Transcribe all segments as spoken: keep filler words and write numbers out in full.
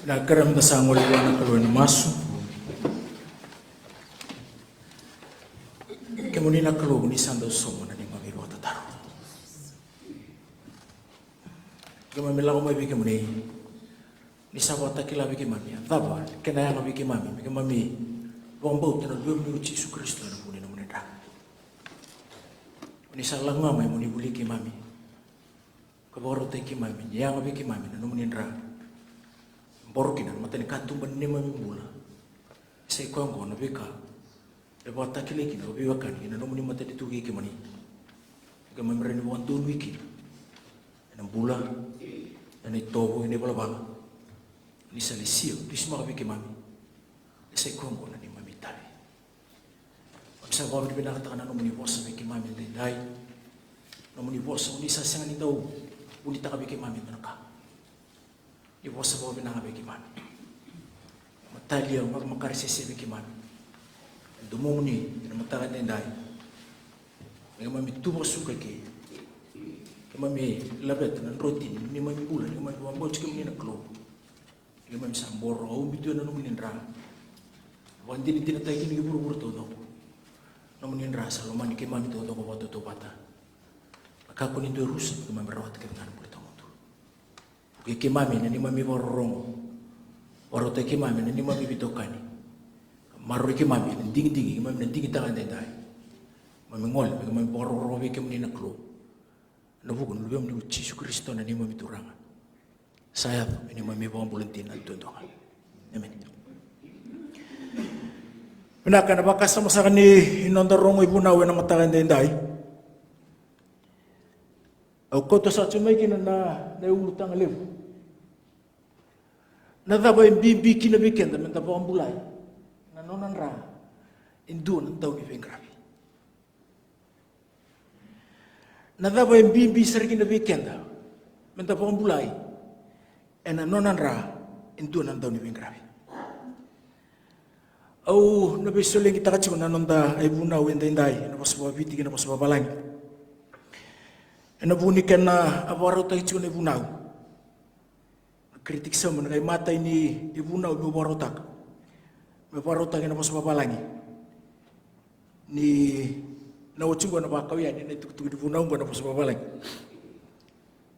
Na kere meda sa gole vua na Kalou ena masu. Kemuni na Kalou, ni sa dau sauma na neimami vakatataro. Keimami lako mai vei kemuni, ni sa vakatakila vei keimami a cava kena yaga vei keimami me keimami vakabauta na Luvemuni o Jisu Karisito ena vuku ni nomuni dra. Ni sa lako ga mai moni vuli keimami, ka vakarautaki keimami, ni yaga vei keimami na nomuni dra. Boro kina na matanikatuba ni neimami bula. Sa i koya oqo na veika e vakatakilai kina vakaveiwekani kina nomuni matanitu kei kemuni. Keimami rawa ni vakadonui kina ena bula, ena itovo, ena ivalavala. Ni sa lesia, dusimaka vei keimami. Sa i koya oqo na neimami itavi. Oni sa vakavinavinakataka na nomuni vosa vei keimami edaidai. Nomuni vosa oni sa sega ni dau vunitaka vei keimami e dua na ka. Ni vosa vakavinaka vei keimami. Matalia, maka, makarisese vei keimami. E domomuni ena mataka edaidai. Me keimami tu vakasuka eke. Keimami laveta na drotini ni neimami bula, ni keimami vakabauti kemuni na Kalou. Ni keimami sa boro, au biu tu ena nomuni dra. Vakadinadinataki kina ki vuravura taucoko. Nomuni dra sa lomani keimami taucoko vakatautauvata. Kakua ni dua e rusa, keimami rawata kece ga na bula tawamudu. Vukei keimami ena neimami vakarorogo. Vakarautaki keimami ena neimami veitokani. Maroroi keimami ena digidigi keimami na digitaka edaidai. Keimami gole me keimami vakarokoroko vei kemuni na Kalou. Ena vuku ni Luvemuni o Jisu Karisito na neimami Turaga. Sa yaco me neimami Vakabula dina duadua ga. Emeni. Vinaka, na vakasama saka ni noda rogo ivunau ena mataka edaidai. Au kauta saka tiko mai kina na, na ulutaga levu. Na cava e bibi kina vei keda meda vakabulai na nona dra e dua na dauniveiqaravi? Na cava e bibi sara kina vei keda meda vakabulai ena nona dra e dua na dauniveiqaravi? Au na veisolegitaka tiko na noda ivunau edaidai, na vosa vakaviti kei na vosa vakavalagi. Ena vuku ni kena a vakarautaki tiko na ivunau. Na kritiki sauma na kai matai ni ivunau meu vakarautaka. Me vakarautaki na vosa vakavalagi. Ni na oti oqo na vakau yani na itukutuku ni vunau oqo na vosa vakavalagi.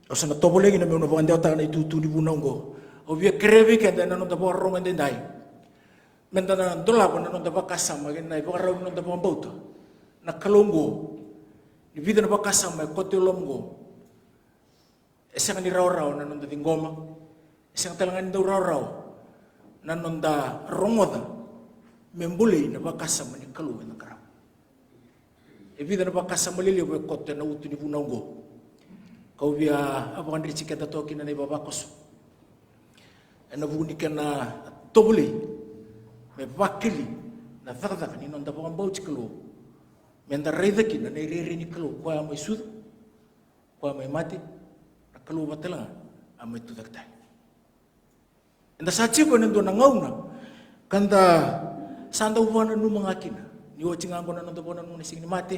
Au sa na tovolea kina meu na vakadewataka na itukutuku ni vunau oqo. Au via kerea vei keda ena noda vakarorogo edaidai. Meda na dolava na noda vakasama kei na ivakarau ni noda vakabauta. Na Kalou oqo. Ni vica na vakasama e koto e loma oqo. E sega ni rawarawa na noda ciqoma. E sega tale ga ni dau rawarawa na noda rogoca me bolei na vakasama ni Kalou ena qaravi. E vica na vakasama lelevu e koto ena utu ni vunau oqo. Kau via a vakadreti keda toka kina na ivavakoso. Ena vuku ni kena tovolei me vakeli na cakacaka ni noda vakabauti Kalou. Meda raica kina na irairai ni Kalou, koya a mai sucu, koya a mai mate, na Kalou vata tale ga a mai tucake tale. Eda sa tiko ena dua na gauna ka da sa dau vakananuma ga kina. Ni oti ga oqo na noda vakananuma na siga ni mate,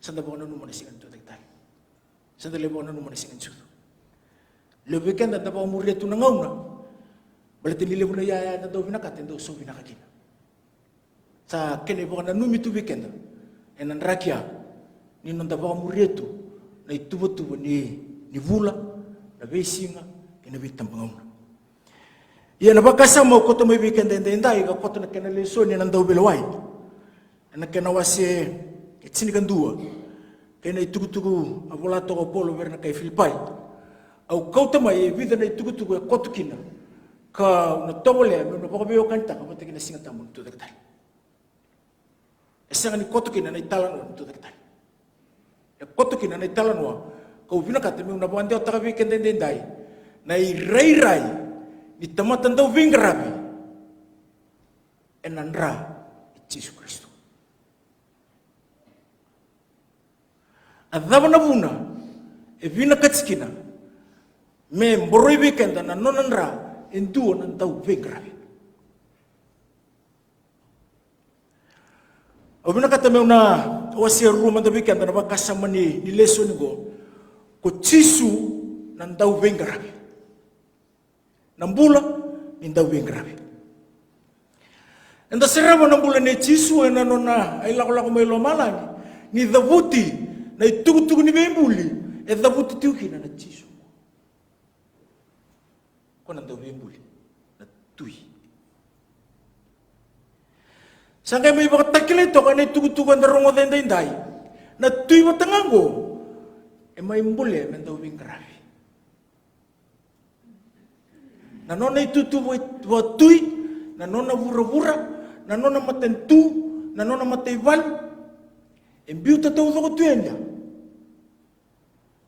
sa da vakananuma na siga ni tucake tale. Sa da lai vakananuma na siga ni sucu. Levu vei keda da vakamuria tu na gauna. Baleta ni levu na iyaya eda dau vinakata, e dau sau vinaka kina. Sa kena ivakananumi tu vei keda ena draki ya ni noda vakamuria tu na ituvatuva ni, ni vula, na veisiga kei na veitabagauna. Ia na vakasama au kauta mai vei keda edaidai ka koto na kena lesoni ena Dauveilewai. Ena kena wase e tinikadua kei na itukutuku a vola toka o Paula vei ira na kai Filipai. Au kauta mai e vica na itukutuku e koto kina ka au na tovolea meu na vakaveiwekanitaka vata kei na Siga Tabu ni Tucake Tale. E sega ni koto kina na italanoa ni tucake tale. E koto kina na italanoa kau vinakata meu na vakadewataka vei keda edaidai, na irairai ni tamata dauveiqaravi ena dra i Jisu Karisito. A cava na vuna e vinakati kina me boroi vei keda na nona dra e dua na dauveiqaravi? Au vinakata meu na wasea rua mada vei keda na vakasama ni, ni lesoni qo. Ko Jisu na dauveiqaravi. Na bula, ni dauveiqaravi. Eda sarava na bula nei Jisu ena nona ilakolako mai lomalagi, ni cavuti na itukutuku ni veibuli e cavuti tiko kina na Jisu. Ko na dauveibuli, na tui. Sa qai mai vakatakilai toka ena itukutuku eda rogoca edaidai. Na tui vata ga oqo e mai bolea me dauveiqaravi. Na nona itutu vakatui, na nona vuravura, na nona matanitu, na nona mataivalu, e biuta taucoko tu yani.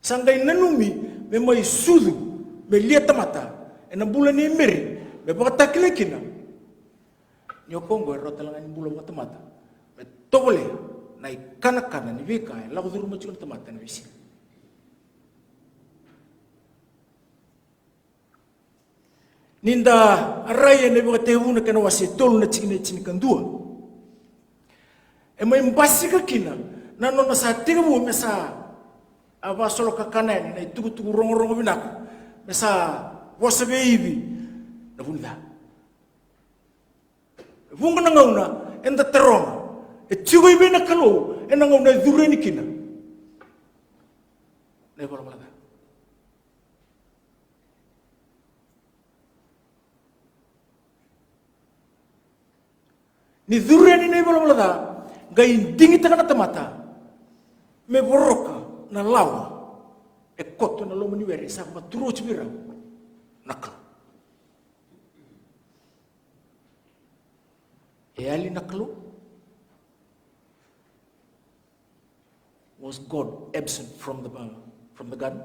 Sa qai nanumi me mai sucu, me lia tamata ena bula nei Meri, me vakatakilai kina ni o koya oqo e rawa tale ga ni bula vakatamata, me tovolea na ikanakana ni veika e lako curuma tiko na tamata ena veisiga. Ni da rai ena iVakatekivu na kena wase e tolu na tikina e tinikadua, e mai basika kina na nona sa tekivu me sa a vasolokakana yani na itukutuku rogorogo vinaka, me sa vosa vei Ivi na vu ni ca. Vuqa na gauna eda taroga, e tiko i vei na Kalou ena gauna e curu yani kina na ivalavala ca? Ni curu yani na ivalavala ca, qai digitaka na tamata me voroka na lawa e koto ena loma ni were, sa vakaturu oti vei rau na Kalou. E yali na Kalou? Was God absent from the, from the garden?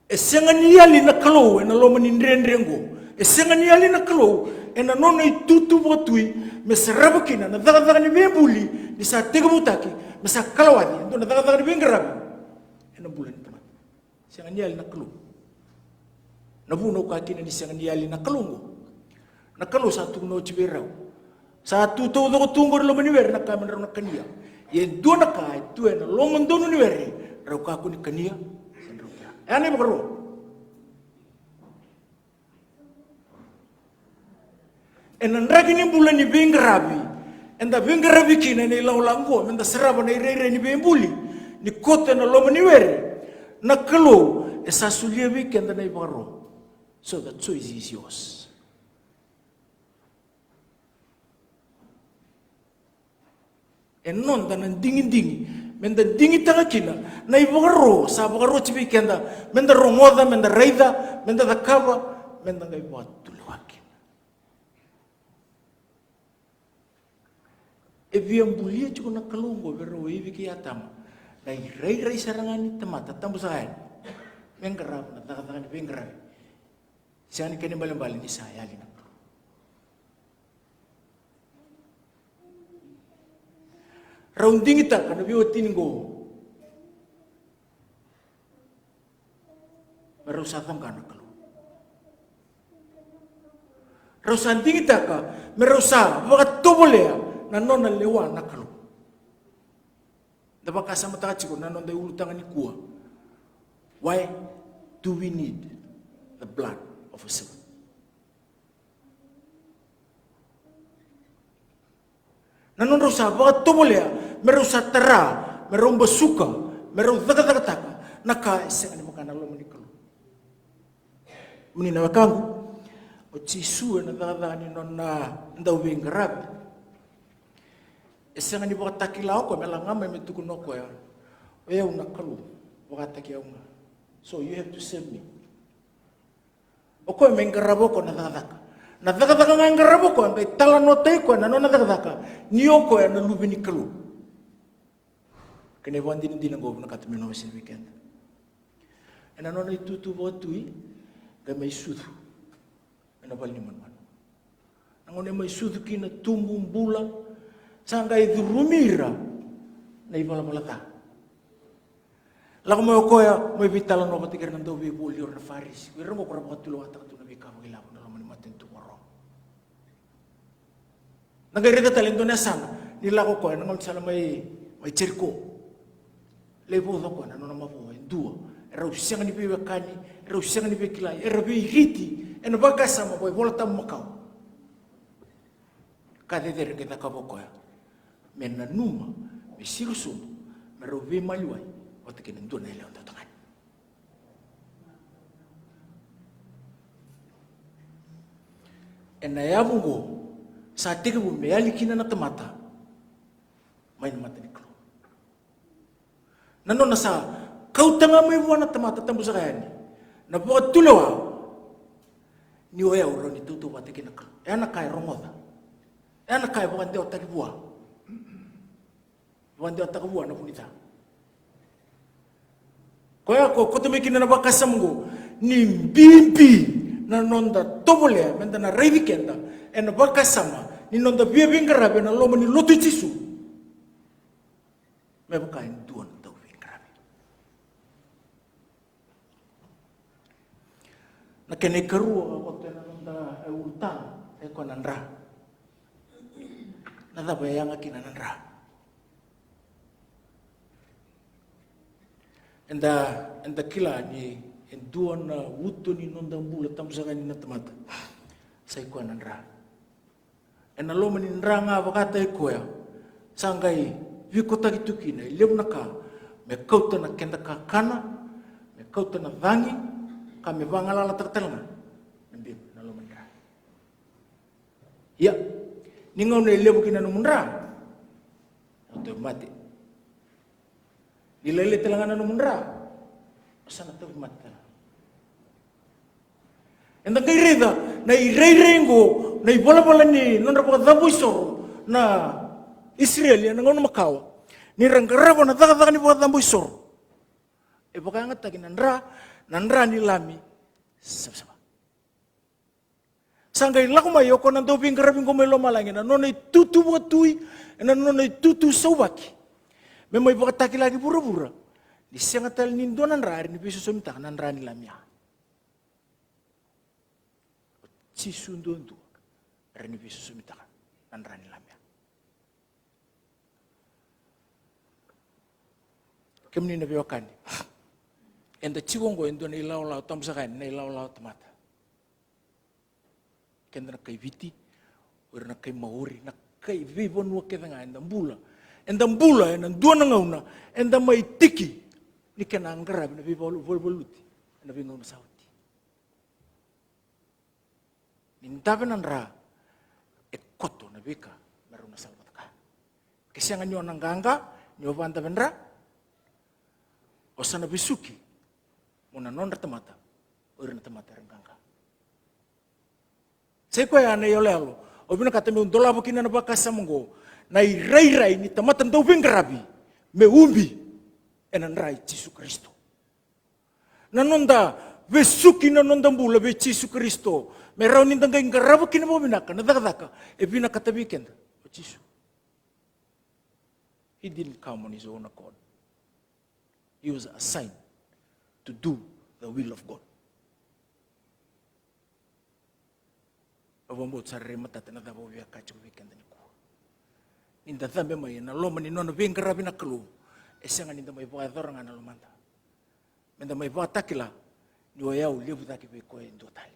E sega ni yali na Kalou ena loma ni dredre oqo. E sega ni yali na Kalou ena nona itutu vakatui me sarava kina na cakacaka ni veibuli ni sa tekivutaki, me sa kalawaci e dua na cakacaka ni veiqaravi ena bula ni tamata. Sega ni yali na Kalou. Na vuna au kaya kina ni sega ni yali na Kalou oqo, na Kalou sa tukuna oti vei rau, sa tu taucoko tu oqori loma ni were na ka me drau na kania. Ia e dua na ka e tu ena loma donu ni were, drau kakua ni kania se drau kea. E a na ivakaro. Ena draki ni bula ni veiqaravi eda veiqaravi kina ena ilakolako oqo, meda sarava na irairai ni veibuli ni koto ena loma ni were, na Kalou e sa solia vei keda na ivakaro. So the choice is yours. E noda na digidigi meda digitaka kina na ivakaro sa vakaroti vei keda meda rogoca, meda raica, meda cakava, meda qai vakatulewa kina. E via bulia tiko na Kalou oqo vei rau o Ivi kei Atama na irairai sara ga ni tamata tabu saka yani me qarava na cakacaka ni veiqaravi. Sega ni kena ibalebale ni sa yali na Kalou. Rau digitaka na veiwatini qo me rau sa coqa na Kalou. Rau sa digitaka me rau sa vakatovolea na nona lewa na Kalou. Da vakasamataka tiko na noda iulutaga nikua. Why do we need the blood of a serpent? Na nodrau sa vakatovolea me rau sa tara, me rau basuka, me rau cakacakataka na ka e sega ni vaka na loma ni Kalou. Moni na wekaqu, o Jisu ena cakacaka ni nona dauveiqaravi, e sega ni vakatakila o koya me lako ga mai me tukuna o koya, o yau na Kalou, vakataki au ga. So you have to serve me. O koya mai qarava o koya na cakacaka. Na cakacaka ga e qarava o koya, qai talanoataki koya na nona cakacaka ni o koya na luve ni Kalou. Kena ivakadinadina qo vinakata meu na wasea vei keda. Ena nona itutu vakatui, qai mai sucu ena vale ni manumanu. Na gauna e mai sucu kina, tubu, bula, sa qai curumi ira na ivalavala ca. Lako mai o koya mai veitalanoa vata kei ira na dauveivoli, o ira na Farisi, o ira qo ko ra vakatulewataka tu na veika vakailavo ena loma ni matanitu vakarorogo. Na qai raica tale e dua na yasana ni lako o koya ena gaunisala mai, mai Jeriko. Lai vauca o koya na nona mavoa e dua Rau sega ni veiwekani, rau sega ni veikilai, era veiriti ena vakasama vakaivolatabu makawa. Ka cecere qai cakava o koya me nanuma, me siro sobu, me rau veimaliwai vata kei na dua na yalewa dautagane. Ena yavu oqo sa tekivu me yali kina na tamata mai na mata ni Kalou. Na nona sa kauta ga mai vua na tamata tabu saka yani na vakatulewa ni o yau rawa ni tautauvata kei na Kalou. E ya na ka e rogoca. E ya na ka e vakadewataki vua. Vakadewataka vua na vu ni ca. Koya ko koto mai kina na vakasama oqo ni bibi na noda tovolea meda na raici keda ena vakasama ni noda via veiqaravi ena loma ni lotu i Jisu. Me vaka e dua na dauveiqaravi. Na kena ikarua ka koto ena noda, e, ulutaga, e koya na dra. Na cava e yaga kina na dra? Eda, eda kila ni e dua na uto ni noda bula tabu saka yani na tamata. Sa i koya na dra. Ena loma ni dra ga vakataki koya, sa qai vikotaki tu kina e levu na ka, me kauta na keda kakana, me kauta na cagi, ka me vagalalataka tale ga na bibi na loma ni dra. Ia, ni gauna e levu kina nomu dra, o tauvimate. Ni lailai tale ga na nomu dra, o sa na tauvimate tale ga. Eda qai raica na irairai oqo, na ivalavala ni nodra vakacabo isoro na Isireli ena gauna makawa, ni ra qarava na cakacaka ni vakacabo isoro. E vakayagataki na dra, na dra ni lami savasava. Sa qai lako mai o koya na dauveiqaravi oqo mai lomalagi ena nona itutu vakatui, ena nona itutu sauvaki, me mai vakatakilaki vuravura ni sega tale ni dua na dra e rawa ni veisosomitaka na dra ni lami ya. O Jisu duadua e rawa ni veisosomitaka na dra ni lami ya. Kemuni na veiwekani, eda tiko oqo e dua na ilawalawa tabu saka yani, na ilawalawa tamata. Keda na kai Viti, o ira na kai Maori, na kai veivanua kece ga eda bula. Eda bula ena dua na gauna eda mai tiki ni kena qaravi na veivalu-, valuvaluti ena veigauna sa oti. Ni dave na dra, e koto na veika me rau na salavata kaya. Ke sega ni o na qaqa ni o vadave dra, o sa na vesuki mo na nodra tamata o ira na tamata era qaqa. Sa i koya na iyaloyalo au vinakata meu dolava kina na vakasama oqo, na irairai ni tamata dauveiqaravi me ubi ena dra i Jisu Karisito. Na noda vesuki na noda bula vei Jisu Karisito, me rawa ni da qai qarava kina vakavinaka na cakacaka e vinakata vei keda o Jisu. He didn't come on his own accord. He was assigned to do the will of God. Au vakabauta sa rairai matata na cava au via kaya tiko vei keda nikua. Ni da cabe mai ena loma ni nona veiqaravi na Kalou, e sega ni da mai vakayacora ga na lomada. Me da mai vakatakila ni o yau levu cake vei koya e dua tale.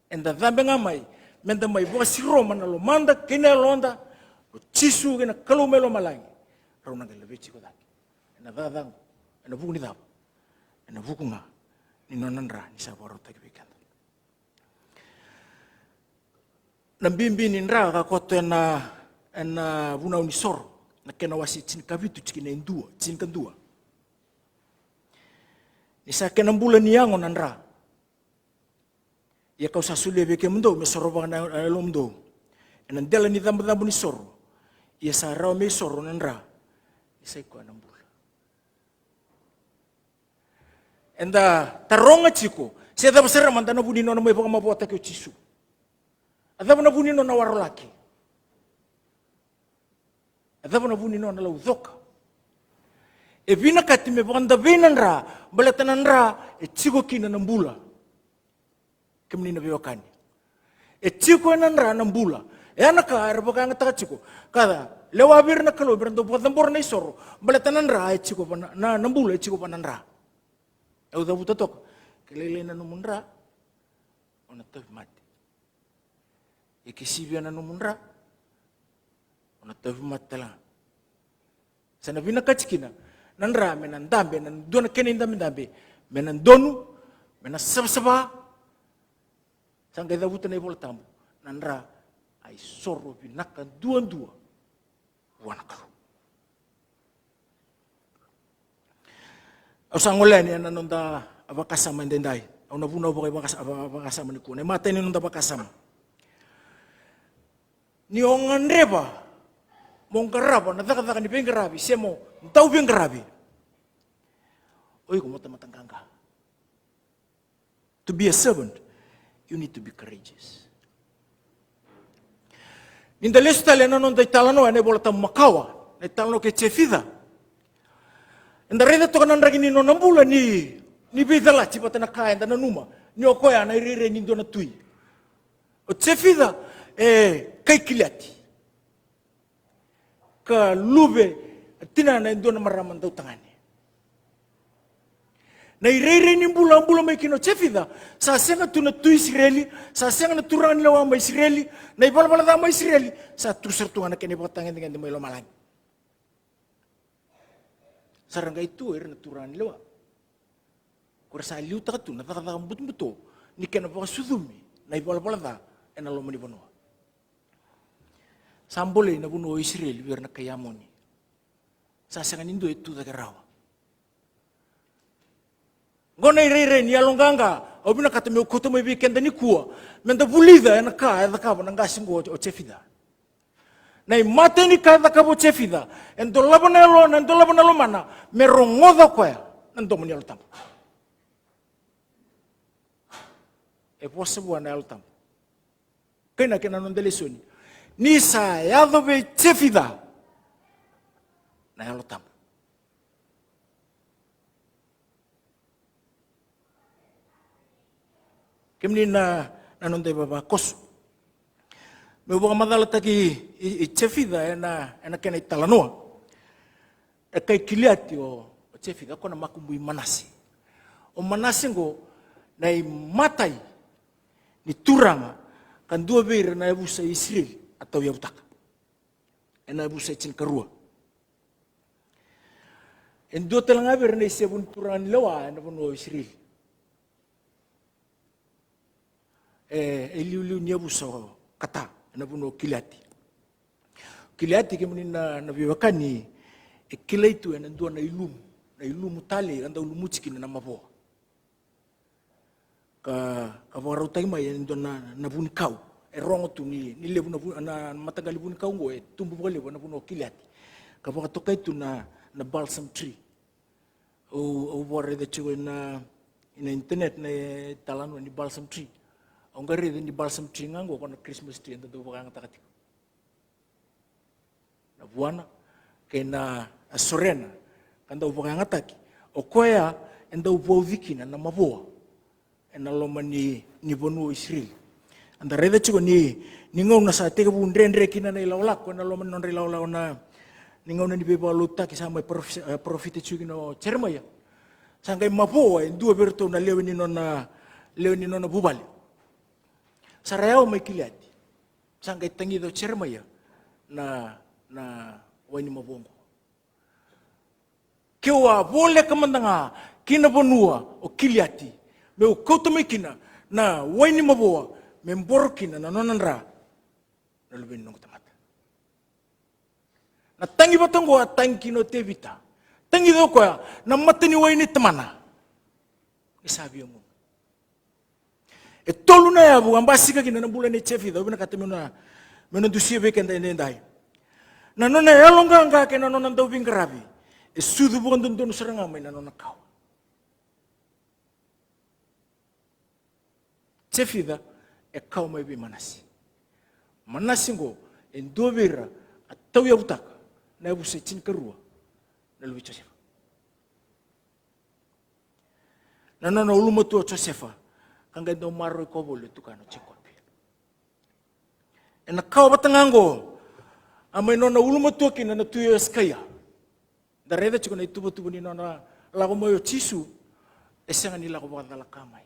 Eda cabe ga mai me da mai vakasiroma na lomada kei na yaloda. O Jisu kei na Kalou mai lomalagi rau na qai laveti iko cake ena cakacaka oqo. Ena vuku ni cava? Ena vuku ga ni nona dra ni sa vakarautaki vei keda. Na bibi ni dra ka koto ena, ena Vunau ni Soro, na kena wase tinikavitu, tikina e dua, tinikadua. Ni sa kena bula ni yago na dra. Ia kau sa solia vei kemudou me sorovaka na, na yalomudou ena dela ni cabocabo ni soro. Ia sa rawa me isoro na dra, ni sa i koya na bula. Eda taroga tiko se cava sara mada na vu ni nona mai vakamavoataki o Jisu. A cava na vu ni nona warolaki? A cava na vu ni nona laucoka? E vinakati me vakadavei na dra, baleta na dra e tiko kina na bula. Kemuni na veiwekani, e tiko ena dra na bula. E a na ka era vakayagataka tiko ka lewa vei ira na Kalou me ra dau vakacabora na isoro, baleta na dra e tiko va na, na, na bula e tiko va na dra. Au cavuta toka, ke lailai na nomu dra, o na tauvimate. Ia ke sivia na nomu dra, o na tauvimate tale ga. Sa na vinakati kina na dra me na dabe, na dua na kena idabedabe, me na donu, me na savasava. Sa qai cavuta na iVola Tabu, na dra a isoro vinaka duadua vua na Kalou. Au sa gole yani ena noda vakasama edaidai. Au na vunau vaka-, vakasa-, va-, vakasama nikua. Na imatai ni noda vakasama. Ni o gadreva mo qarava na cakacaka ni veiqaravi, se mo dau veiqaravi, o iko mo tamata qaqa. To be a servant, you need to be courageous. Ni da lesu tale ena noda italanoa ena iVola Tabu makawa, na italanoa kei Jefica. Eda raica toka na draki ni nona bula ni, ni veicalati vata na ka eda nanuma ni o koya na irairai ni dua na tui. O Jefica e kai Kiliati, ka luve a tinana e dua na marama dautagane. Na irairai ni bula a bula mai kina o Jefica, sa sega tu na tui Isireli, sa sega na turaga ni lewa mai Isireli, na ivalavala ca mai Isireli, sa tu sara tu ga na kena ivakatagedegede mai lomalagi. Sa ra qai tu o ira na turaga ni lewa. Ko ira sa liutaka tu na cakacaka butobuto ni kena vakasucumi na ivalavala ca ena loma ni vanua. Sa bolei na vanua o Isireli vei ira na kai Amoni. Sa sega ni dua e tu cake rawa. Qo na irairai ni yaloqaqa au vinakata meu kauta mai vei keda nikua, meda vulica ena ka e cakava na qase qo o Jefica. Na imatai ni ka e cakava o Jefica, e dolava na yalona, e dolava na lomana me rogoca o koya na domo ni Yalo Tabu. E vosa vua na Yalo Tabu. Kei na kena noda lesoni, ni sa yaco vei Jefica na Yalo Tabu. Kemuni na, na noda ivavakoso, meu vakamacalataki i, i Jefica ena, ena kena italanoa. E kai Kiliati o, o Jefica, ko na makubui Manase. O Manase qo na imatai ni turaga ka dua vei ira na yavusa i Isireli a tauyavutaka ena yavusa e tinikarua. E dua tale ga vei ira na isevu ni turaga ni lewa ena vanua o Isireli. E, e liuliu ni yavusa o Kata ena vanua o Kiliati. Kiliati, kemuni na, na veiwekani, e kilai tu ena dua na ilumu, na ilumu talei ka dau lumuti kina na mavoa. Ka, ka vakarautaki mai e dua na, na vunikau. E rogo tu ni, ni levu na vu-, na mataqali vunikau oqo e tubu vakalevu ena vanua o Kiliati. Ka vakatokai tu na, na balsam tree. Au, au vakaraica tiko ena, ena internet na italanoa ni balsam tree. Au qai raica ni balsam tree ga oqo ko na Christmas tree eda dau vakayagataka tiko. Na vuana kei na sorena ka dau vakayagataki. O koya e dau vauci kina na mavoa ena loma ni, ni vanua o Isireli. Eda raica tiko ni, ni gauna sa tekivu dredre kina na ilakolako ena loma ni nodra ilakolako na, ni gauna ni veivakalotutaki sa mai parofisa-, eh, parofita tiko kina o Jeremaia. Sa qai mavoa e dua vei iratou na lewe ni nona, lewe ni nona vuvale. Sa ra yawa mai Kiliati. Sa qai tagica o Jeremaia na, na wai ni mavoa oqo. Keu a voleka mada ga ki na vanua o Kiliati, meu kauta mai kina na wai ni mavoa me boro kina na nona dra na luve ni noqu tamata. Na tagi vata oqo a tagi kina o Tevita. Tagica o koya na mata ni wai ni tamana. E sa via mudu. E tolu na yavu a basika kina na bula nei Jefica, au vinakata meu na, meu na dusia vei keda edaidai. Na nona yaloqaqa kei na nona dauveiqaravi e sucu vakadodonu sara ga mai na nona kawa. Jefica e kawa mai vei Manase. Manase oqo e dua vei ira a tauyavutaka na yavusa e tinikarua na luve i Josefa. Na nona ulumatua o Josefa, ka qai dau maroroi koya voli o tukana o Jekope. Ena kawa vata ga oqo a mai nona ulumatua kina na tui o Esekaia. Da raica tiko na ituvatuva ni nona lako mai o Jisu E sega ni lako vakacalaka mai.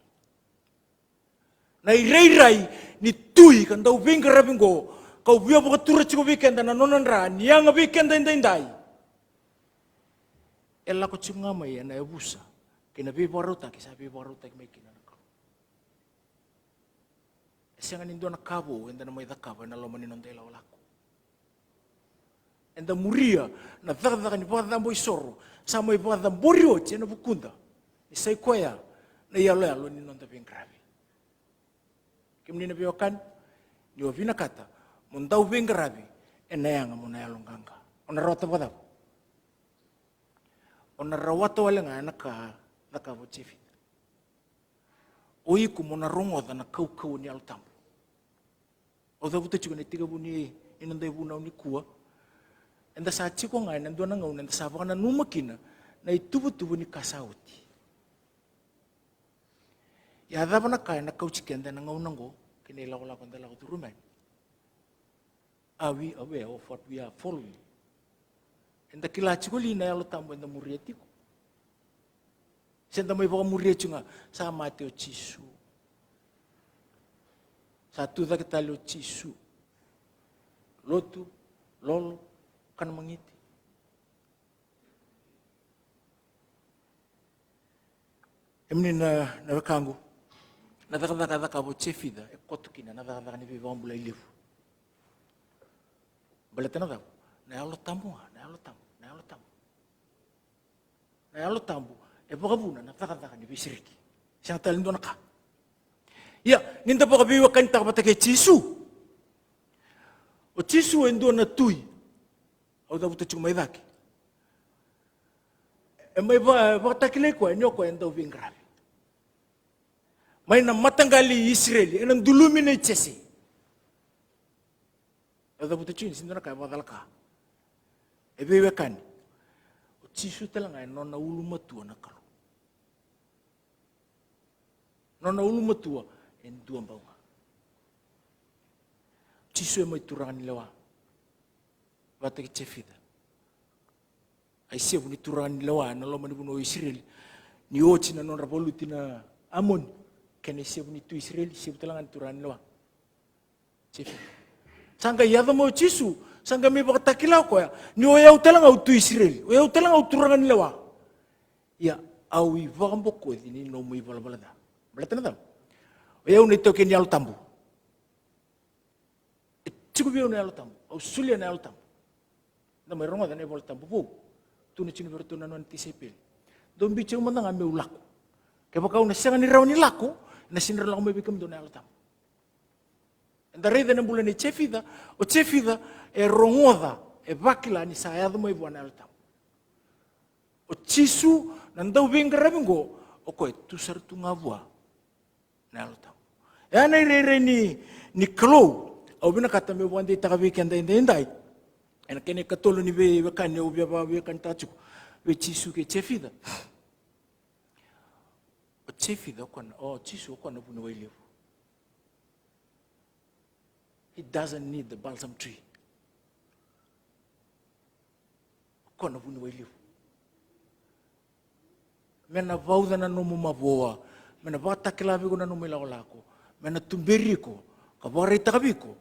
Na irairai ni tui ka dau veiqaravi oqo, kau via vakatura tiko vei keda na nona dra ni yaga vei keda edaidai. E lako tiko ga mai ena yavusa kei na veivakarautaki sa veivakarautaki mai kina na Kalou. E sega ni dua na ka vou eda na mai cakava ena loma ni noda ilakolako. Eda muria na cakacaka ni vakacabo isoro sa mai vakacabori oti ena vukuda, ni sa i koya na iyaloyalo ni noda veiqaravi. Kemuni na veiwekani, ni o vinakata mo dau veiqaravi ena yaga mo na yaloqaqa, o na rawata vakacava? O na rawata wale ga ena ka cakava o Jefita. O iko mo na rogoca na kaukauwa ni Yalo Tabu. Au cavuta tiko na itekivu ni, ni noda ivunau nikua. Eda sa tiko ga ena dua na gauna eda sa vakananuma kina na ituvatuva ni ka sa oti. Ia, a cava na ka ena kauti keda ena gauna oqo kei na ilakolako eda lako curuma yani? Are we aware of what we are following? Eda kila tiko li na Yalo Tabu eda muria tiko? Se da mai vakamuria tiko ga, sa mate o Jisu, sa tucake tale o Jisu, lotu, lolo, kana magiti. Kemuni na, na wekaqu, na cakacaka e cakava o Jefita e koto kina na cakacaka ni veivakabulai levu. Baleta na cava? Na Yalo Tabu ga, na Yalo Tabu, na Yalo Tabu. Na Yalo Tabu e vakavuna na cakacaka ni veisereki. Sega tale ni dua na ka. Ia, ni da vakaveiwekanitaka vata kei Jisu. O Jisu e dua na tui. Au cavuta tiko mai cake. E mai va-, vakatakilai koya ni o koya e dau veiqaravi mai na mataqali i Isireli, ena dulumi nei Jese. Au cavuta tiko ni sega ni dua na ka e vakacalaka. E veiwekani. O Jisu tale ga e nona ulumatua na Kalou. Nona ulumatua e dua bau ga. Jisu e mai turaga ni lewa vata kei Jefita. A isevu ni turaga ni lewa ena loma ni vanua o Isireli. Ni oti na nodra valuti na Amoni, kena isevu ni tui Isireli, isevu tale ga ni turaga ni lewa. Jefita. Sa qai yaco mai o Jisu, sa qai mai vakatakila o koya ni o yau tale ga au tui Isireli, o yau tale ga au turaga ni lewa. Ia, au ivakabokoci ni nomu ivalavala ca. Baleta na cava? O yau na itaukei ni Yalo Tabu. E tiko vei au na Yalo Tabu, au solia na Yalo Tabu. Da mai rogoca na iVola Tabu vou. Tukuna tiko vei iratou na nona tisaipeli, dou biuti au mada ga meu lako. Kevaka au na sega ni rawa ni lako, ena sega ni rawa ni lako mai vei kemudou na Yalo Tabu. Eda raica ena bula nei Jefita, o Jefita e rogoca, e vakila ni sa yaco mai vua na Yalo Tabu. O Jisu na dauveiqaravi oqo, o koya e tu sara tu ga vua na Yalo Tabu. E a na irairai ni, ni Kalou au vinakata meu vakadeitaka vei keda edaidai. Ena kena ikatolu ni veiwekani au via vakaveiwekanitaka tiko vei Jisu kei Jefita. O Jefita o koya na, o Jisu o koya na vuniwai levu. He doesn't need the balsam tree. O koya na vuniwai levu. Me na vauca na nomu mavoa, me na vakatakila vei iko na nomu ilakolako, me na tuberi iko ka vakaraitaka vei iko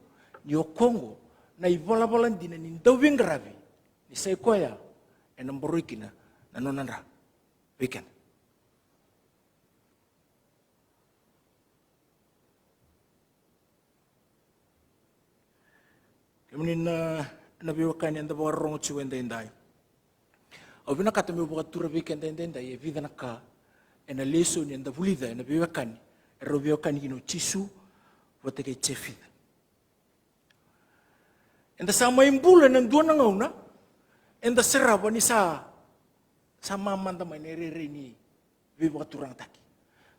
ni o koya oqo na ivalavala dina ni dauveiqaravi, ni sa i koya ena boroi kina na nona dra vei keda. Kemuni na, na veiwekani eda vakarorogo tiko edaidai. Au vinakata meu vakatura vei keda edaidai e vica na ka ena lesoni eda vulica ena veiwekani, erau veiwekani kina o Jisu vata kei Jefita. Eda sa mai bula ena dua na gauna eda sarava ni sa, sa mamada mai na irairai ni veivakaturagataki.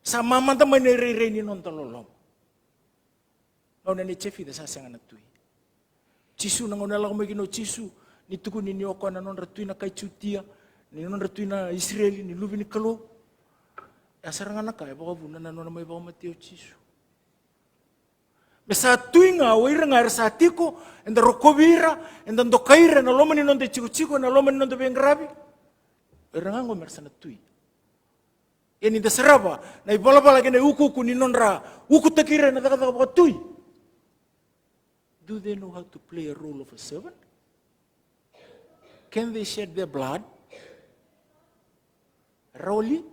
Sa mamada mai na irairai ni noda loloma. Gauna nei Jefita sa sega na tui. Jisu, na gauna e lako mai kina o Jisu, ni tukuni ni o koya na nodra tui na kai Jutia, ni nodra tui na Isireli, ni luve ni Kalou. E a sara ga na ka e vakavuna na nona mai vakamatei o Jisu. Me sa tui ga o ira ga era sa tiko, eda rokovi ira, eda dokai ira ena loma ni noda itikotiko, ena loma ni noda veiqaravi. O ira ga oqo me ra sa na tui. Ia ni da sarava na ivalavala kei na iukuuku ni nodra ukutaki ira ena cakacaka vakatui, do they know how to play a role of a servant? Can they shed their blood? Rawa li?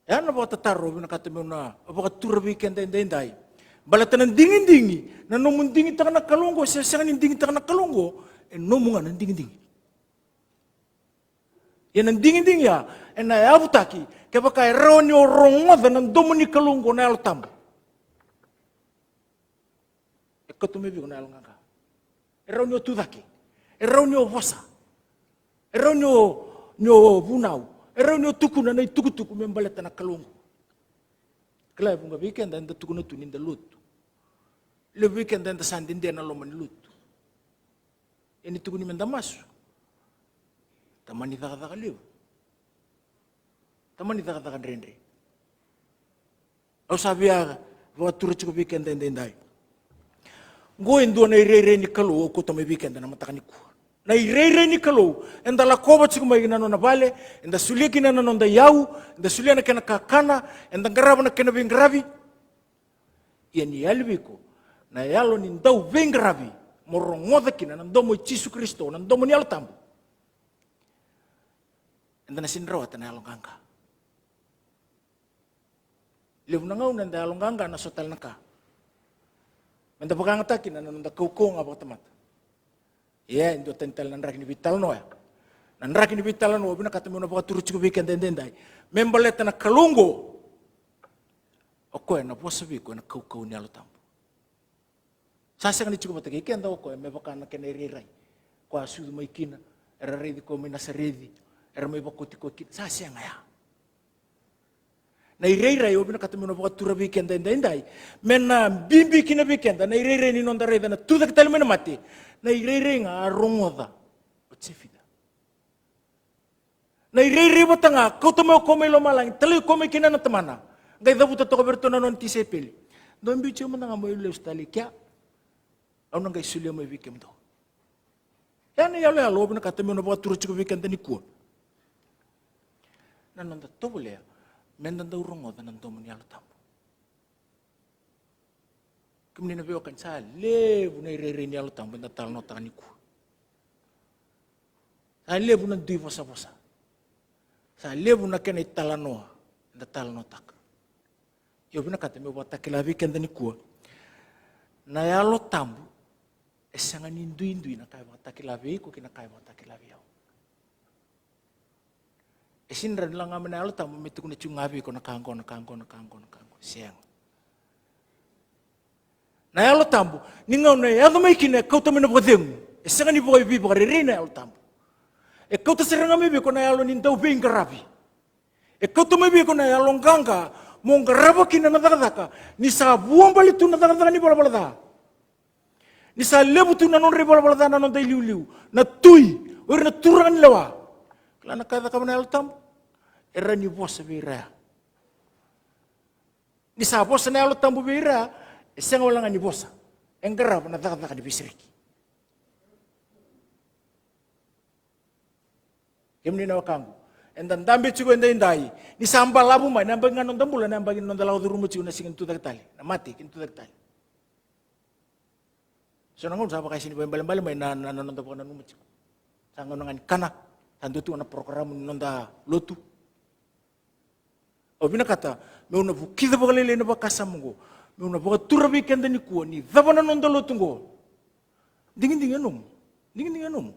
E a na vakatataro au vinakata meu na vakatura vei keda edaidai. Baleta na digidigi, na nomu digitaka na Kalou oqo se sega ni digitaka na Kalou oqo, e nomu ga na digidigi. Ia na digidigi ya ena yavutaki kevaka e rawa ni o rogoca na domo ni Kalou oqo na Yalo Tabu. E kauta mai vei iko na yalo qaqa. E rawa ni o tucake. E rawa ni o vosa. E rawa ni o, ni o vunau. E rawa ni o tukuna na itukutuku me baleta na Kalou oqo. Kila e vuqa vei keda eda tukuna tu ni da lotu. Levu vei keda eda sa dede na loma ni lotu. E ni tukuni me da masu. Tamani cakacaka levu. Tamani cakacaka dredre. Au sa via vakatura tiko vei keda edaidai. Oqo e dua na irairai ni Kalou au kauta mai vei keda na mataka nikua. Na irairai ni Kalou eda lakova tiko mai ki na nona vale, eda solia kina na noda iyau, eda solia na kena kakana, eda qarava na kena veiqaravi. Ia ni yali vei iko na yalo ni dau veiqaravi mo rogoca kina na domo i Jisu Karisito, na domo ni Yalo Tabu, eda na sega ni rawata na yalo qaqa. Levu na gauna eda yalo qaqa na so tale na ka. Meda vakayagataka kina na noda kaukauwa ga vakatamata. Ia e dua tani tale na draki ni veitalanoa ya. Na draki ni veitalanoa au vinakata meu na vakatura tiko vei keda edaidai. Me baleta na Kalou oqo, o koya na vosa vei iko ena kaukauwa ni Yalo Tabu. Sa sega ni tiko vata kei keda o koya me vaka na kena irairai. Koya a sucu mai kina, era raici koya mai Nasareci, era mai vakoti koya kina. Sa sega ya. Na irairai au vinakata meu na vakatura vei keda edaidai, me na bibi kina vei keda na irairai ni noda raica na tucake tale mai na mate. Na irairai ga a rogoca o Jefita. Na irairai vata ga, kauta mai o koya mai lomalagi, talai koya mai kina na tamana. Qai cavuta toka vei iratou na nona tisaipeli. Dou biu tiko mada ga mo lesu tale i kea. Au na qai solia mai vei kemudou. E a na iyaloyalo au vinakata meu na vakatura tiko vei keda nikua. Na noda tovolea meda dau rogoca na domo ni Yalo Tabu. Kemuni na veiwekani, sa levu na irairai ni Yalo Tabu eda talanoataka nikua. Sa levu na dui vosavosa. Sa levu na kena italanoa eda talanoataka. Ia au vinakata meu vakatakila vei keda nikua. Na Yalo Tabu e sega ni duidui na ka e vakatakila vei iko kei na ka e vakatakila vei au. E sega ni rawa ni lako ga mai na Yalo Tabu me tukuna tiko ga vei iko na ka oqo, na ka oqo, na ka oqo, na ka oqo. Sega. Na Yalo Tabu, ni gauna e yaco mai kina e kauta mai na vakacegu. E sega ni vakaivei vakarerei na Yalo Tabu. E kauta sara ga mai vei iko na yalo ni dau veiqaravi. E kauta mai vei iko na yalo qaqa mo qarava kina na cakacaka. Ni sa vuabale tu na cakacaka ni valavala ca. Ni sa levu tu na nodra ivalavala ca na noda iliuliu, na tui, o ira na turaga ni lewa. Kila na ka e cakava na Yalo Tabu? E rawa ni vosa vei ira ya. Ni sa vosa na Yalo Tabu vei ira ya, e sega wale ga ni vosa. E qarava na cakacaka ni veisereki. Kemuni na wekaqu, eda dabe tiko edaidai. Ni sa balavu mai na yabaki ga noda bula, na yabaki noda lako curuma tiko na siga ni tucake tale, na mate kei na tucake tale. So na gauna sa vakaisini vaibalebale mai na, na, na noda vakananuma tiko. Sa gauna ga ni kana, sa dua tiko na porokaramu ni noda lotu. Au vinakata meu na vukica vakalailai na vakasama oqo, meu na vakatura vei keda nikua ni cava na noda lotu oqo. Digidigi e nomu. Digidigi e nomu.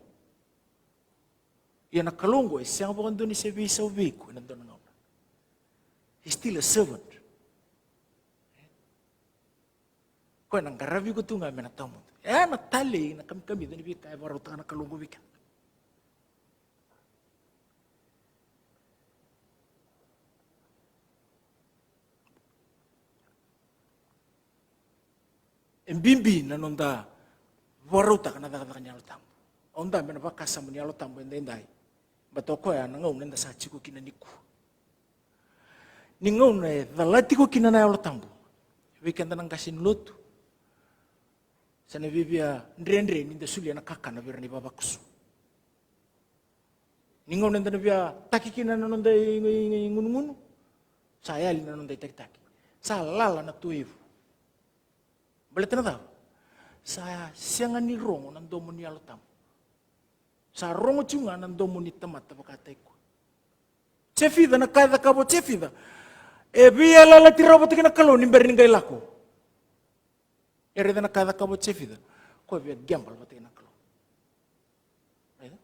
Ia na Kalou oqo e sega vakadua ni se veisau vei iko ena dua na gauna. He's still a servant. Koya na qaravi iko tu ga me na tawamudu. E na talei na kamikamica ni veika e vakarautaka na Kalou oqo vei keda. E bibi na noda vakarautaka na cakacaka ni Yalo Tabu. Au dabe na vakasama ni Yalo Tabu edaidai. Baleta o koya na gauna eda sa tiko kina nikua. Ni gauna e cala tiko kina na Yalo Tabu vei keda na qase ni lotu. Sa na viavia dredre ni da solia na kakana vei ira na ivavakoso. Ni gauna eda na via taki kina na noda i, i, i gunugunu, sa yali na noda itakitaki. Sa lala na tuaivu. Baleta na cava? Sa sega ni rogo na domo ni Yalo Tabu. Sa rogo tiko ga na domo ni tamata vakataki koya. Jefica, na ka e cakava o Jefica, e veiyalayalati rawa vata kei na Kalou ni bera ni qai lako. E raica na ka e cakava o Jefica. Koya via gamble vata kei na Kalou. Raica?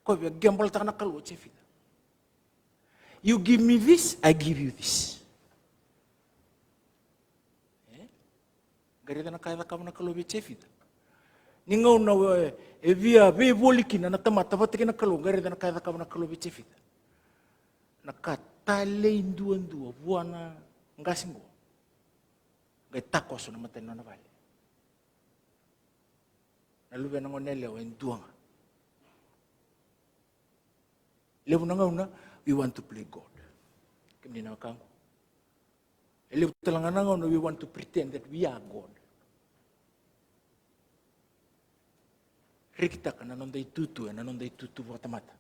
Koya via gamble taka na Kalou o Jefica. You give me this, I give you this. E? Qai raica na ka e cakava na Kalou vei Jefica. Ni gauna e, e via veivoli kina na tamata vata kei na Kalou, qai raica na ka e cakava na Kalou vei Jefica. Na ka talei duadua vua na qase qo. Qai takoso na mata ni nona vale. Na luvena gone yalewa e dua ga. Levu na gauna, we want to play God. Kemuni na wekaqu. E levu tale ga na gauna, we want to pretend that we are God. Rekitaka na noda itutu, ena noda itutu vakatamata.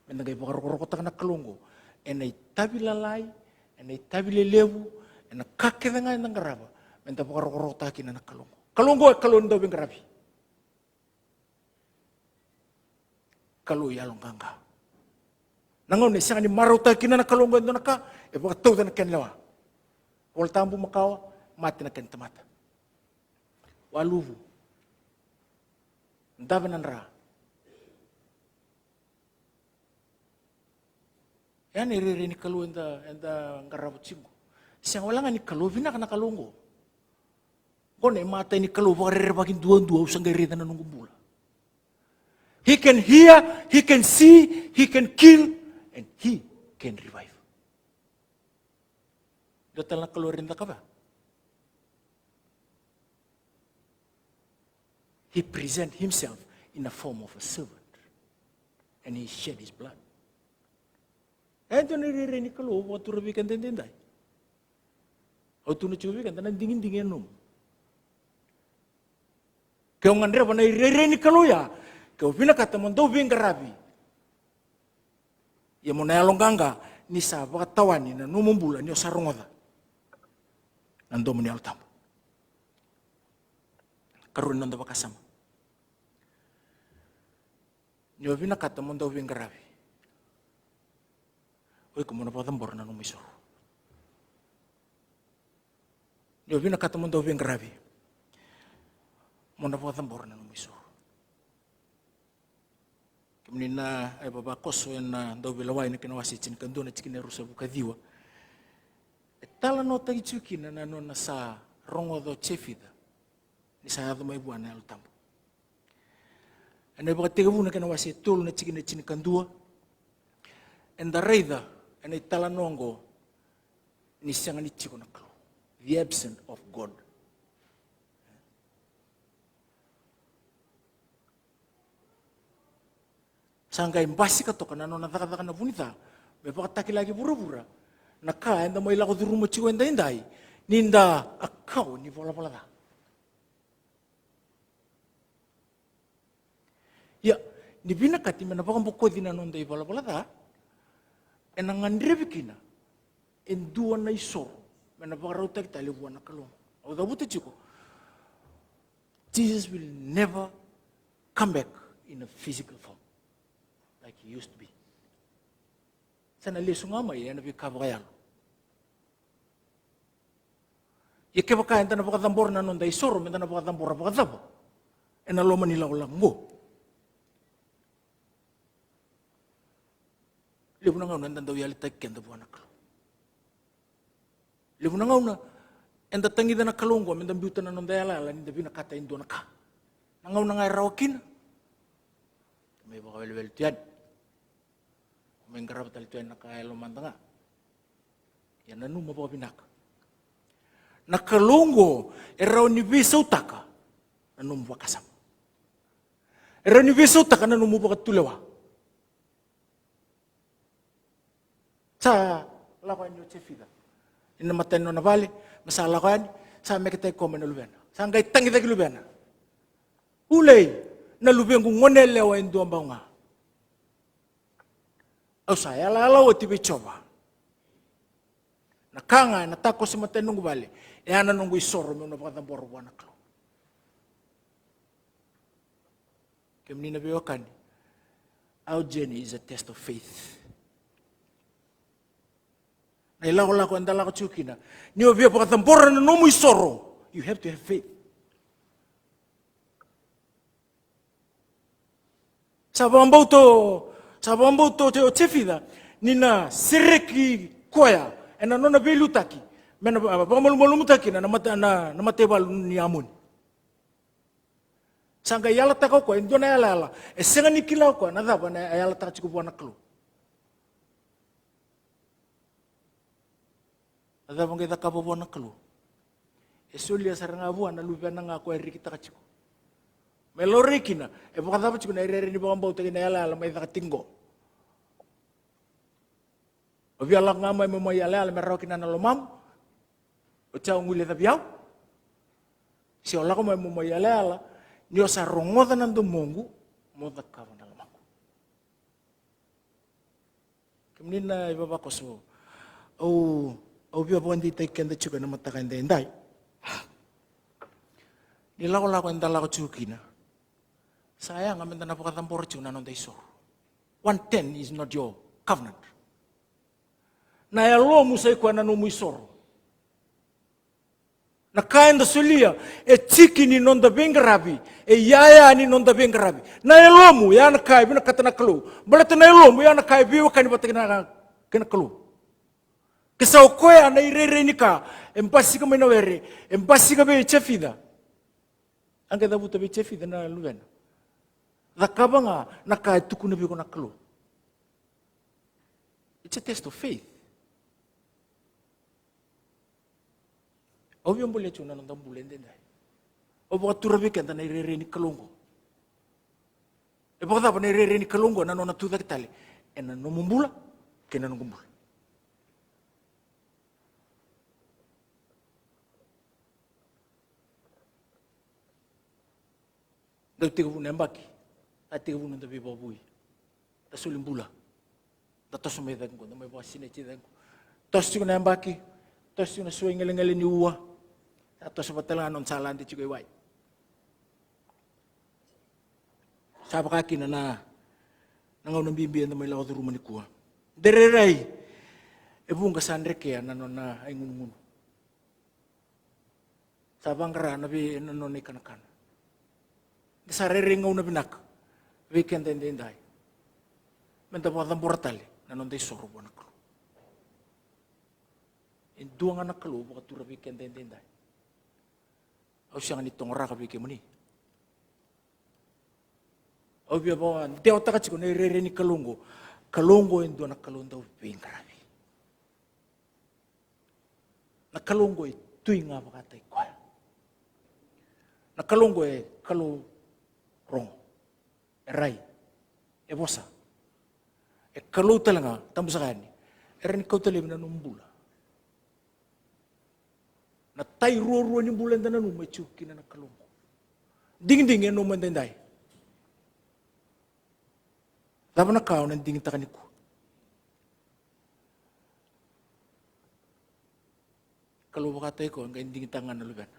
Meda qai vakarokorokotaka na Kalou oqo ena itavi lalai, ena itavi lelevu, ena ka kece ga eda qarava, meda vakarokorokotaka kina na Kalou oqo. Kalou oqo e Kalou ni dauveiqaravi. Kalou yaloqaqa. Na gauna e sega ni marautaka kina na Kalou oqo e dua na ka, e vakatauca na kena lewa. Vola Tabu makawa, mate na kena tamata. Waluvu. Dave na dra. Ya na irairai ni Kalou eda, eda qarava tiko. Sega wale ga ni Kalou vinaka na Kalou oqo. Oqo na imatai ni Kalou vakarerevaki duadua au sa qai raica na noqu bula. He can hear, he can see, he can kill, and he can revive. Dua tale na Kalou e raica ka vea? He present himself in a form of a servant. And he shed his blood. E dua na irairai ni Kalou au vakatura vei keda edaidai. Au tukuna tiko vei keda na digidigi e nomu. Ke o gadreva na irairai ni Kalou ya, ke o vinakata mo dau veiqaravi. Ia mo na yaloqaqa ni sa vakatawani na nomu bula ni o sa rogoca na domo ni Yalo Tabu. Karua ni noda vakasama. Ni o vinakata mo dau veiqaravi, o iko mo na vakacabora na nomu isoro. Ni o vinakata mo dau veiqaravi, mo na vakacabora na nomu isoro. Kemuni na, e, vavakoso ena Dauveilewai na kena wase tinikadua na tikina e ruasagavulu ka ciwa. E talanoataki tiko kina na nona sa rogoca o Jefica ni sa yaco mai vua na Yalo Tabu. Ena iVakatekivu na kena wase e tolu na tikina e tinikadua. Eda raica ena italanoa oqo ni sega ni tiko na Kalou. The absence of God. Sa qai basika toka na nona cakacaka na vunica me vakatakilaki vuravura na ka eda mai lako curuma tiko edaidai, ni da a kawa ni valavala ca. Ia, ni vinakati me na vakabokoci na noda ivalavala ca, ena gadrevi kina e dua na isoro me na vakarautaki tale vua na Kalou. Au cavuta tiko, Jesus will never come back in a physical form like he used to be. Sa na lesu ga mai ena veika vakayalo. Ia kevaka eda na vakacabora na noda isoro, meda na vakacabora vakacava ena loma ni lakolako oqo? Levu na gauna eda dau yalitaki keda vua na Kalou. Levu na gauna eda tagica na Kalou oqo meda biuta na noda yalayala ni da vinakata e dua na ka. Na gauna ga e rawa kina, mai vakawelewele tu yani. Mai qarava tale tu yani na ka e lomada ga. Ia nanuma vakavinaka. Na Kalou oqo e rawa ni veisautaka na nomu vakasama. E rawa ni veisautaka na nomu vakatulewa. Sa lako yani o Jefica ina mata ni nona vale, me sa lako yani, Sa meketaki koya mai na luvena. Sa qai tagicaki luvena. Ulei, na luvequ gone yalewa e dua bau ga. Au sa yalayala oti vei Jiova. Na ka ga ena takoso e matai ni noqu vale, e a na noqu isoro meu na vakacabora vua na Kalou. Kemuni na veiwekani, our journey is a test of faith. Na ilakolako eda lako tiko kina, ni o via vakacabora na nomu isoro, you have to have faith. Sa vakabauta o, sa vakabauta o Jefica ni na sereki koya ena nona veiliutaki me na va-, vakamalumalumutaki kina na mata-, na, na mataivalu ni Amoni. Sa qai yalataka o koya e dua na yalayala e sega ni kila o koya na cava na yalataka tiko vua na Kalou. A cava qai cakava vua na Kalou? E solia sara ga vua na luvena ga koya e rikitaka tiko. Me laurai kina e vakacava tiko na irairai ni vakabauta kei na yalayala mai caka tiko qo. O via lako ga mai mo mai yalayala me rawa kina na lomamu. Oti au guilecavi au. Se o lako mai mo mai yalayala ni o sa rogoca na domoqu mo cakava na lomamu. Kemuni na ivavakoso, au, au via vakadeitaki keda tiko ena mataka edaidai. Ni lakolako eda lako tiko kina, sa yaga meda na vakacabora tiko na noda isoro. One ten is not your covenant. Na yalomu sa i koya na nomu isoro. Na ka eda solia e tiki ni noda veiqaravi, e iyaya ni noda veiqaravi. Na yalomu ya na ka e vinakata na Kalou. Baleta na yalomu ya na ka e veiwekani vata kei na, kei na Kalou. Ke sa o koya na irairai ni ka e basika mai na were, e basika vei Jefica. A qai cavuta vei Jefica na luvena. Cakava ga na ka e tukuna vei iko na Kalou. It's a test of faith. Au via bolea tiko na noda bula edaidai. Au vakatura vei keda na irairai ni Kalou oqo. E vakacava na irairai ni Kalou oqo na nona tucake tale ena nomu bula kei na noqu bula? Dau tekivu na yabaki, a tekivu na noda veivakavoui. Da soli bula. Da toso mai cake qo, da mai vakasinaiti cake qo. Toso tiko na yabaki, toso tiko na suai gelegele ni ua. Sa toso vata tale ga na nona sa lade tiko i wai. Sa vaka kina na, na gauna bibi eda mai lako curuma nikua. De rairai, e vuqa sa drekea na nona igunugunu. Sa vaqara na vei na nona ikanakana. De sa rairai gauna vinaka vei keda edaidai. Meda vakacabora tale na noda isoro vua na Kalou. E dua ga na Kalou vakatura vei keda edaidai. Au sega ni togoraka vei kemuni. Au via vakadewataka tiko na irairai ni Kalou oqo. Kalou oqo e dua na Kalou dau veiqaravi. Na Kalou oqo e tui ga vakataki koya. Na Kalou oqo e Kalou rogo. E rai. E vosa. E Kalou tale ga, tabu saka yani. E rawa ni kauta laivi na nomu bula. Na tai ruarua ni bula eda nanuma e tiko kina na Kalou oqo. Digidigi e nomu edaidai. Cava na ka o na digitaka nikua? Kalou vakataki koya, qai digitaka ga na luvena.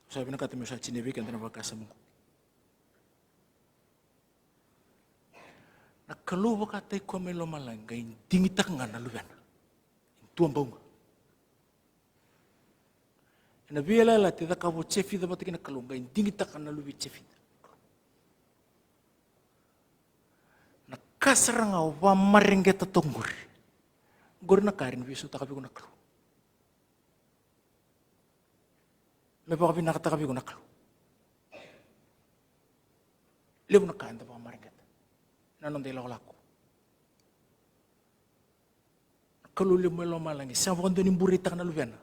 Sa vinakata meu sa tinia vei keda na vakasama oqo. Na Kalou vakataki koya mai lomalagi, qai digitaka ga na luvena. Tua bau ga. Ena veiyalayalati e cakava o Jefica vata kei na Kalou, qai digitaka na luve i Jefica. Na ka sara ga o vakamareqeta toka qori. Qori na ka e rawa ni veisautaka vei iko na Kalou. Me vakavinakataka vei iko na Kalou. Levu na ka eda vakamareqeta na noda ilakolako. Na Kalou levu mai lomalagi sa vakadua ni bureitaka na luvena.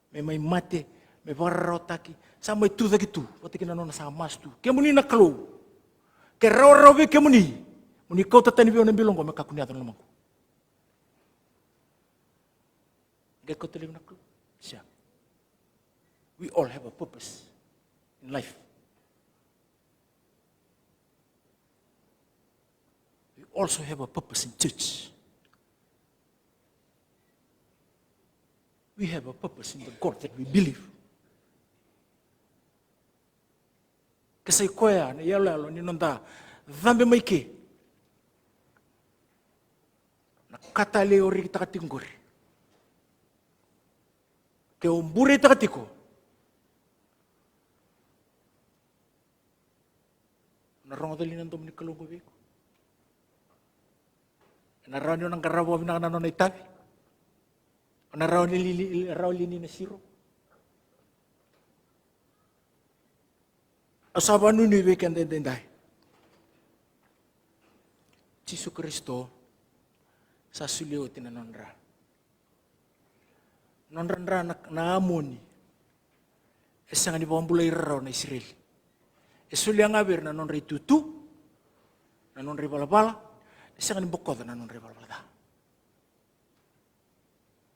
Me mai mate, me vakararawataki, sa mai tucake tu vata kei na nona sa masu tu. Kemuni na Kalou, ke rawarawa vei kemuni mo ni kauta tani vei au na bilo oqo me kakua ni yaco na lomaqu. Qai kauta laivi na Kalou? Sega. We all have a purpose in life. We also have a purpose in church. We have a purpose in the God that we believe. Ke sa i koya na iyaloyalo ni noda cabe mai ke, na ka talei o rekitaka tiko qori, ke o bureitaka tiko, na rogoca li na domo ni Kalou qo vei iko? Ena rawa ni o na qarava vinaka na nona itavi? O na rawa ni li-, li-, rawa li ni na siro? Au sa vakanuinui vei keda edaidai. Jisu Karisito sa solia oti na nona dra. Nodra dra na, na Amoni. E sega ni vakabulai ira rawa na Isireli. E solia ga vei ira na nodra itutu, na nodra ivalavala. E sega ni bokoca na nodra ivalavala ca.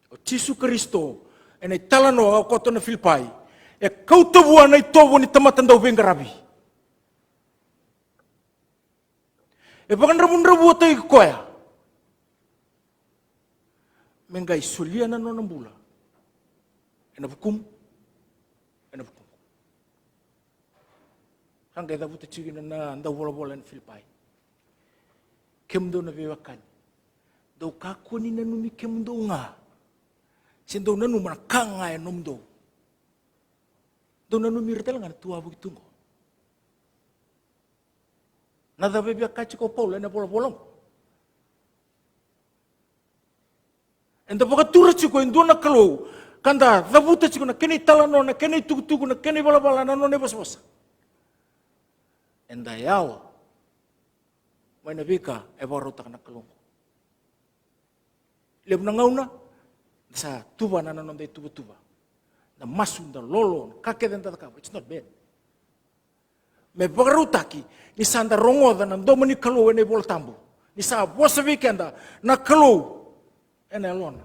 O Jisu Karisito, ena italanoa o koto na Filipai, e kauta vua na itovo ni tamata dauveiqaravi. E vakadravudravutaki koya me qai solia na nona bula ena vukumu, ena vukumu. Sa qai cavuta tiko kina na dauvolavola ena Filipai. Kemudou na veiwekani, dou kakua ni nanumi kemudou ga, se dou nanuma na ka ga e nomudou. Dou nanumi ira tale ga na tu wavoki tu qo. Na cava e via kaya tiko o Paula ena volavola qo? Eda vakatura tiko e dua na Kalou, ka da cavuta tiko na kena italanoa, na kena itukutuku, na kena ivalavala, na nona ivosavosa. Eda yawa mai na veika e vakarautaka na Kalou qo. Levu na gauna da sa tuvana na noda ituvatuva, da masu, da lolo, na ka kece da cakava, it's not bad. Me vakarautaki ni sa da rogoca na domo ni Kalou ena iVola Tabu, ni sa vosa vei keda na Kalou ena Yalona.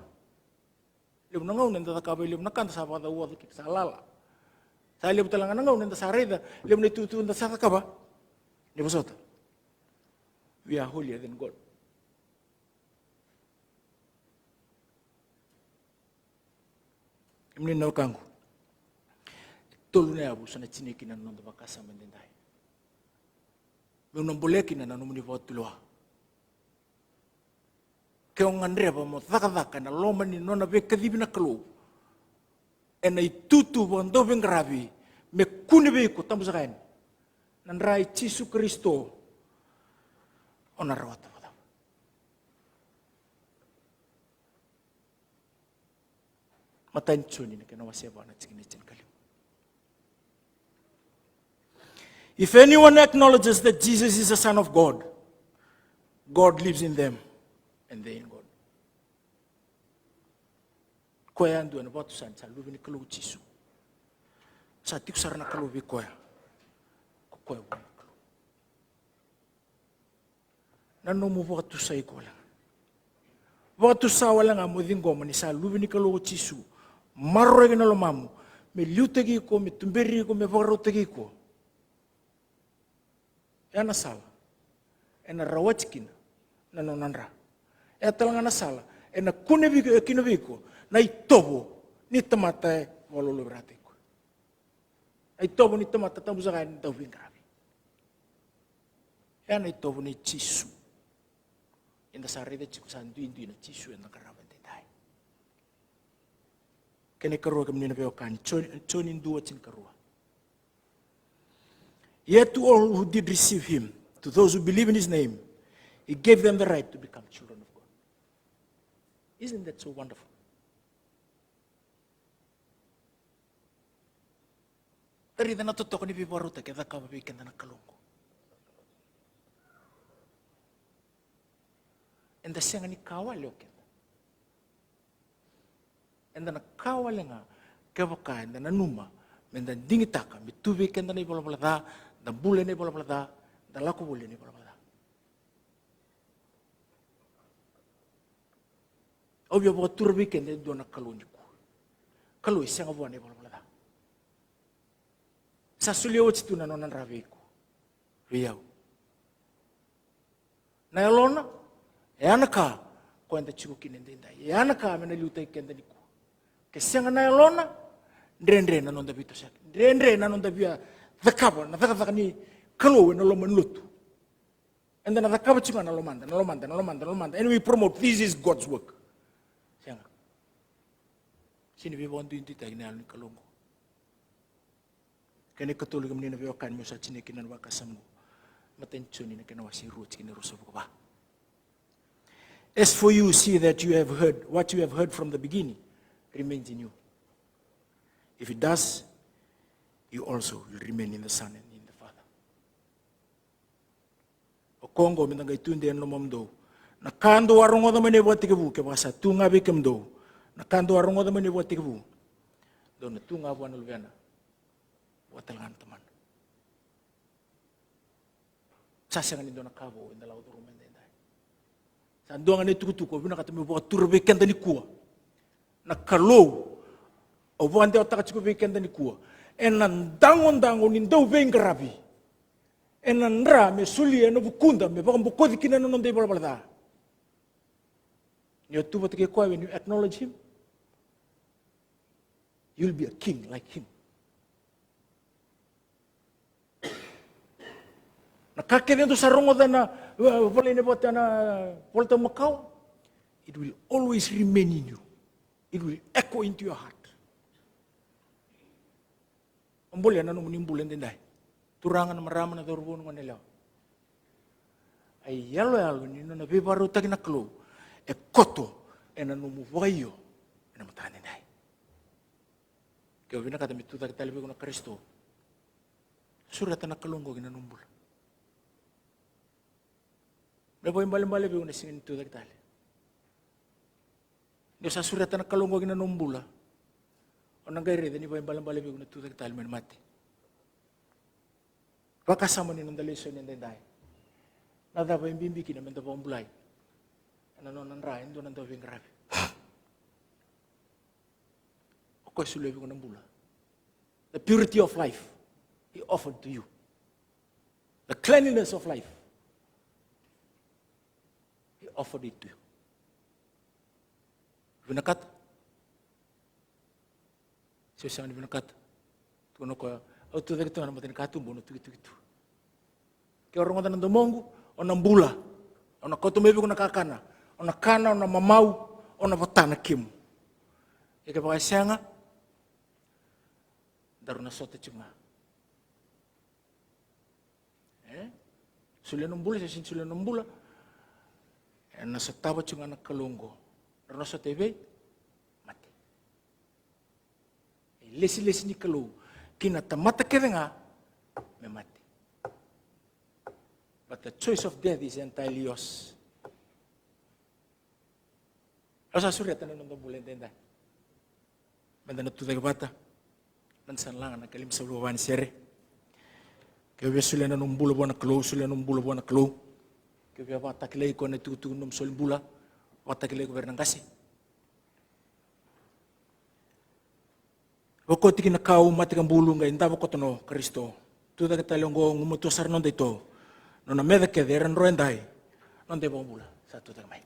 Levu na gauna eda cakava e levu na ka da sa vakacauoca kina, sa lala. Sa levu tale ga na gauna eda sa raica levu na itutu da sa cakava. Ni vosota, we are holier than God. Kemuni na wekaqu, e tolu na yavu sa na tinia kina na noda vakasama edaidai. Meu na bolea kina na nomuni vakatulewa. Ke o gadreva mo cakacaka ena loma ni nona veikacivi na Kalou ena itutu vakadauveiqaravi, me kune vei iko, tabu saka yani, na dra i Jisu Karisito, o na rawata vakacava? Matai ni Joni na kena wase va, na tikina e tinikalima. If anyone acknowledges that Jesus is the Son of God, God lives in them and they in God. Koya yadua ena vakatusa ni sa luve ni Kalou o Jisu, sa tiko sara na Kalou vei koya, ko koya vua na Kalou. Na nomu vakatusa iko wale ga. Vakatusa wale ga mo ciqoma ni sa luve ni Kalou o Jisu. Maroroi iko na lomamu me liutaki iko, me tuberi iko, me vakarautaki iko. E ya na sala ena rawati kina na nona dra. E ya tale ga na sala ena kune vei iko, e kina vei iko na itovo ni tamata e vakalolovirata iko. Na itovo ni tamata, tabu saka yani, dauveiqaravi. E ya na itovo nei Jisu. Eda sa raica tiko sa duidui na Jisu eda qarava edaidai. Kena ikarua, kemuni na veiwekani, Joni, Joni dua, tinikarua. Yet to all who did receive him, to those who believe in his name, he gave them the right to become children of God. Isn't that so wonderful? Da raica na totoka ni veivakarautaki e cakava vei keda na Kalou qo. Eda sega ni ka wale o keda. Eda na ka wale ga kevaka eda nanuma me da digitaka me tu vei keda na ivalavala ca, da bula ena ivalavala ca, da lako voli ena ivalavala ca. Au via vakatura vei keda e dua na Kalou nikua. Kalou e sega vua na ivalavala ca. Sa solia oti tu na nona dra vei iko, vei au. Na yalona, e a na ka ko eda tiko kina edaidai. E a na ka me na liutaki keda nikua. Ke sega na yalona, dredre na noda veitosoyaki. Dredre na noda via cakava na cakacaka ni Kalou ena loma ni lotu. Eda na cakava tiko ga na lomada, na lomada, na lomada, na lomada. And we promote, this is God's work. Sega. Sega ni veivakaduiduitaki na Yalo ni Kalou oqo. Kena ikatolu, kemuni na veiwekani, meu sa tinia kina na vakasama oqo. Matai ni Joni na kena wase e rua, tikina e ruasagavulu ka va. As for you, see that you have heard, what you have heard from the beginning remains in you. If it does, you also will remain in the Son and in the Father. O koya oqo me da qai tudei ena lomamudou. Na ka dou a rogoca mai na ivakatekivu, kevaka sa tu ga vei kemudou na ka dou a rogoca mai na ivakatekivu, dou na tu ga vua na Luvena, vua tale ga na Tamana. Sa sega ni dua na ka vou eda lako curuma edaidai. Sa dua ga na itukutuku au vinakata meu vakatura vei keda nikua. Na Kalou au vakadewataka tiko vei keda nikua, ena dagodago ni dauveiqaravi, ena dra me solia ena vukuda me vakabokoci kina na noda ivalavala ca. Ni o tu vata kei koya, when you acknowledge him, you'll be a king like him. Na ka kece dou sa rogoca ena, uh, volai ena vata na Vola Tabu Makawa, it will always remain in you. It will echo into your heart. O bolea na nomuni bula edaidai. Turaga, na marama, na cauravou, na goneyalewa. A iyaloyalo ni nona veivakarautaki na Kalou e koto ena nomu vakaio ena mataka edaidai. Ke o vinakata me tucake tale vei iko na Karisito, sureta na Kalou oqo ki na nomu bula. Me vakaibalebale vei iko na siga ni tucake tale. Ni o sa sureta na Kalou oqo ki na nomu bula, o na qai raica ni vakaibalebale vei iko na tucake tale mai na mate. Vakasama ni noda lesoni edaidai. Na cava e bibi kina me da vakabulai? Ena nona dra e dua na dauveiqaravi. O koya e solia vei iko na bula. The purity of life he offered to you. The cleanliness of life he offered it to you. Vinakata? Se o sega ni vinakata, tukuna o koya, au tucake tu ga na matanikatuba, au na tukituki tu. Ke o rogoca na domoqu, o na bula. O na kauta mai vei iko na kakana, o na kana, o na mamau, o na vata na kemu. Ia kevaka e sega, daru na sota tiko ga. E? Solia na bula, se sega ni solia na bula, ena sotava tiko ga na Kalou oqo. Daru na sota i vei? Mate. E lesilesi ni Kalou ki na tamata kece ga me mate. But the choice of death is entirely yours. Au sa sureta na noda bula edaidai. Meda na tucake vata. Meda sa na laga na ka limasagavulu va ni sere. Ke o via solia na nomu bula vua na Kalou, solia na nomu bula vua na Kalou. Ke o via vakatakilai iko ena tukutuku ni nomu soli bula, vakatakilai iko vei ira na qase. Vakoti ki na kau, mate ka bulu, qai davo koto na Karisito. Tucake tale oqo, gumatua sara noda ito. Nona meca kece era dro edai. Noda iVakabula sa tucake mai.